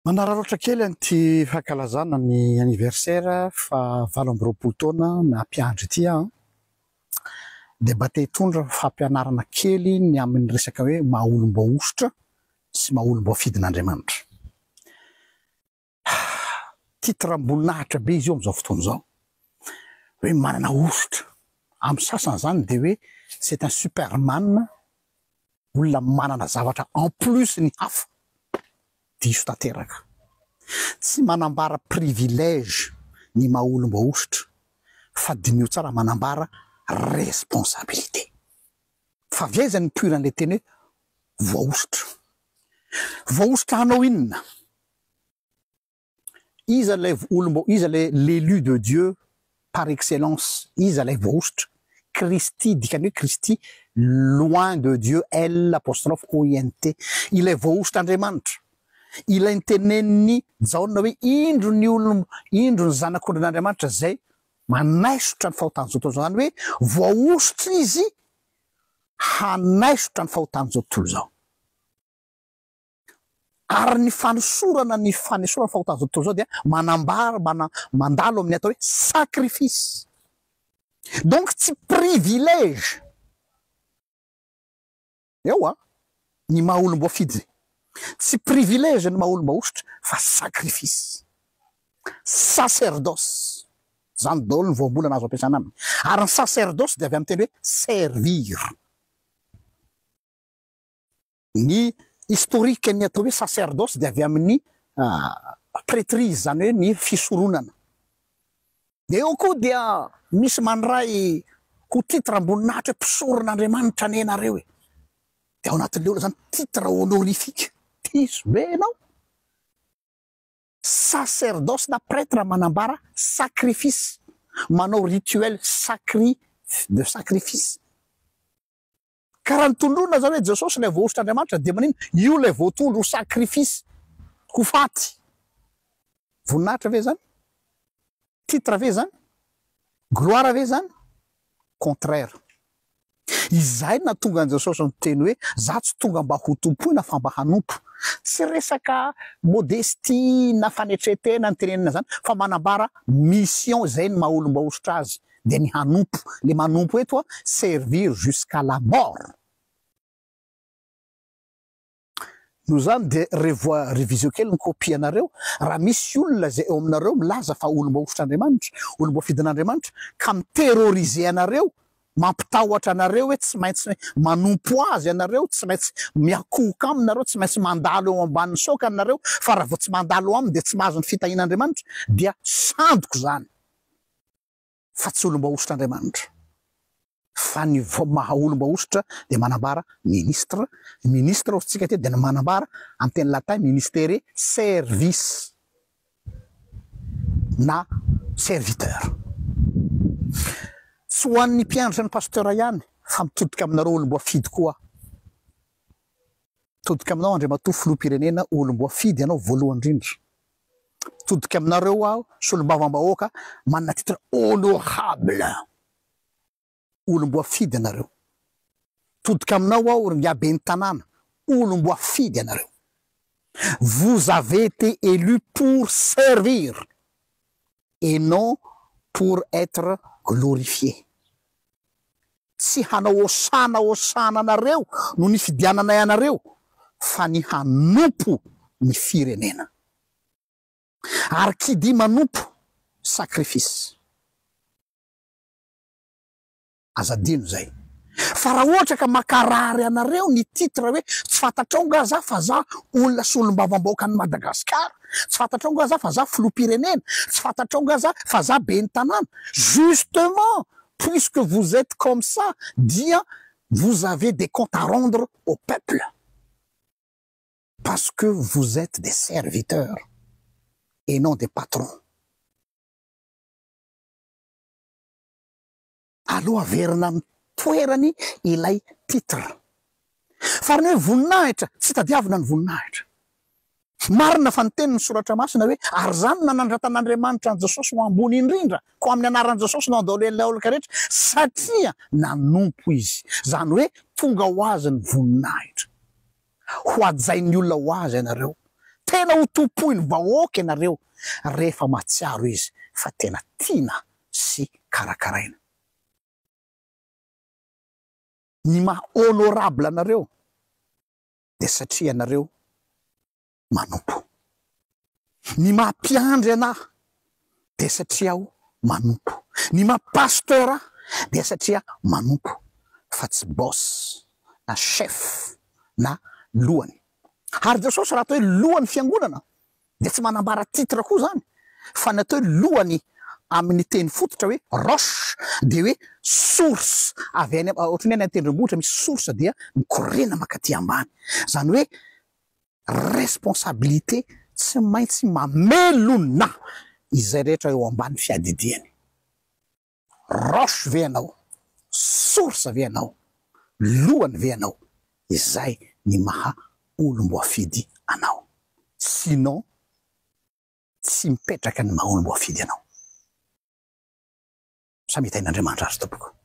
Manararaotra kely an'ity fankalazana ny anniversaire faha 28 taona naha mpiandry ity aho dia mba te hitondra fampianarana kely ny amin'ny resaka hoe maha olom-boahosotra sy maha olom-boafidin'Andriamanitra. Titre am-boninahitra be izy io amin'izao fotoana izao. Hoe manana hosotra. Amin'ny sasany izany dia hoe c'est un superman, olona manana zavatra en plus ny hafa. Diso tanteraka. Tsy manambara privilège ny maha olom-boahosotra fa diniho tsara manambara responsabilité. Fa avy aiza ny nipoiran'ilay teny hoe voahosotra? Voahosotra hanao inona? Iza ilay olom-bao, iza ilay l'élu de Dieu par excellence? Iza ilay voahosotra? Kristy, dikany hoe Kristy, loin de Dieu, L apostrophe O I N T. Ilay voahosotr'Andriamanitra. Ilay nitenenin'i Jaona hoe indro ny olom, indro ny Zanak'ondrin'Andriamanitra izay manaisotra ny fahotan'izao tontolo izao. Izany hoe voahosotra izy hanaisotra ny fahotan'izao tontolo izao. Ary ny fanosorana ny fanesorana ny fahotan'izao tontolo izao dia manambara, mana, mandalo amin'ny atao hoe sacrifice. Donc tsy privilège eo a, ny maha olom-boafidy. Tsy privilège ny maha olom-boahosotra fa sacrifice. Sacerdoce. Izany daholo ny voambolana azo ampiasana aminy. Ary ny sacerdoce dia avy amin'ny teny hoe servir. Ny historique ny atao hoe sacerdoce dia avy amin'ny prêtrise, izany hoe ny fisoronana. Dia eo koa dia misy mandray ho titre amboninahitra hoe mpisoron'Andriamanitra anie nareo e. Dia ao anatin'ilay olona izany titre honorifique. Diso be ianao. Sacerdoce na prêtre manambara sacrifice, manao rituel sacri de sacrifice. Ka raha notondroina zany hoe Jesosy ilay voahosotr'Andriamanitra dia manino? Io ilay voatondro ho sacrifice, ho faty. Voninahitra ve zany? Titre ve zany? Gloire ve zany? Contraire. Izay no nahatonga an'i Jesosy niteny hoe za tsy tonga mba ho tompoina fa mba hanompo. Tsy resaka modestie na fanetren-tena ny tenenina zany fa manambara mission izay ny maha olom-bahosotra azy. dia ny hanompo, le manompo eto a, servir jusqu'à la mort. Noho izany dia revoa reviseo kely ny copie anareo, raha misy olona izay eo aminareo milaza fa olom-boahosotr'Andriamanitra, olom-boafidin'Andriamanitra, ka mi-terroriser anareo, mampitahotra anareo hoe tsy maintsy manompo azy ianareo, tsy maintsy miakohoka aminy nareo, tsy maintsy mandalo eo ambanin'ny saokany nareo, fa raha vao tsy mandalo aminy dia tsy mahazo ny fitahian'Andriamanitra, dia sandoka izany. fa tsy olom-boahosotr'Andriamanitra. Fa ny maha olom-boahosotra dia manambara ministre, ministre hozy tsika aty dia ny manambara amin'ny teny latin ministere service na serviteur. Tsy ho an'ny mpiandry sy ny pasteur ihany fa mitodika aminareo olom-boafidy koa aho. Mitodika aminao Andriamatoa Filoham-pirenena olom-boafidy ianao voalohany indrindra. Mitodika aminareo aho solombavambahoaka manana titre honorable. Olom-boafidy ianareo. Mitodika aminao aho ry ingahy ben'ny tanàna, olom-boafidy ianareo. Vous avez été élu pour servir et non pour être glorifié. Tsy hanao hosana hosana anareo no nifidiananay anareo fa ny hanompo ny firenena. Ary qui dit manompo, sacrifice. Aza adino izay. Fa raha ohatra ka makarary anareo ny titre hoe tsy fantatrao nga za fa za olona solombavambahoakan'i Madagasikara, tsy fantatrao nga za fa za filoham-pirenena, tsy fantatrao nga za fa za ben'ny tanàna, justement puisque vous etes comme ça dia vous avez des comptes à rendre au peuple parce que vous etes des serviteurs et non des patrons. Aleo averina amin'ny toerany ilay titre. Fa ny hoe voninahitra, tsy tadiavina ny voninahitra. Marina fa niteny ny Soratra Masina hoe, Ary izany no nanandratan'Andriamanitra an'i Jesosy ho ambony indrindra, koa amin'ny anaran'i Jesosy no andaolen'ilay olona rehetra, satria nanompo izy. Izany hoe tonga ho azy ny voninahitra. Ho hajain'ny olona ho azy ianareo. Tena ho tompoin'ny vahoaka ianareo rehefa mahatsiaro izy fa tena tiana sy karakaraina. Ny maha honorable anareo dia satria ianareo manompo. Ny maha mpiandry anah dia satria aho manompo. Ny maha pasteur ahy dia satria manompo fa tsy boss na chef na lohany. Ary Jesosy raha atao hoe lohan'ny fiangonana dia tsy manambara titre koa izany fa ny atao hoe lohany amin'ny teny fototra hoe roche dia hoe source avy any ohatran'ny hoe any an-tendrombohitra misy source dia mikoriana mankaty ambany. Izany hoe responsabilité tsy maintsy mamelona izay rehetra eo ambany fiadidiany. Roche ve ianao? Source ve ianao? Lohany ve ianao? Izay ny maha olom-boafidy anao. Sinon tsy mipetraka ny maha olom-boafidy anao. Samy hitahin'Andriamanitra ary tompoko.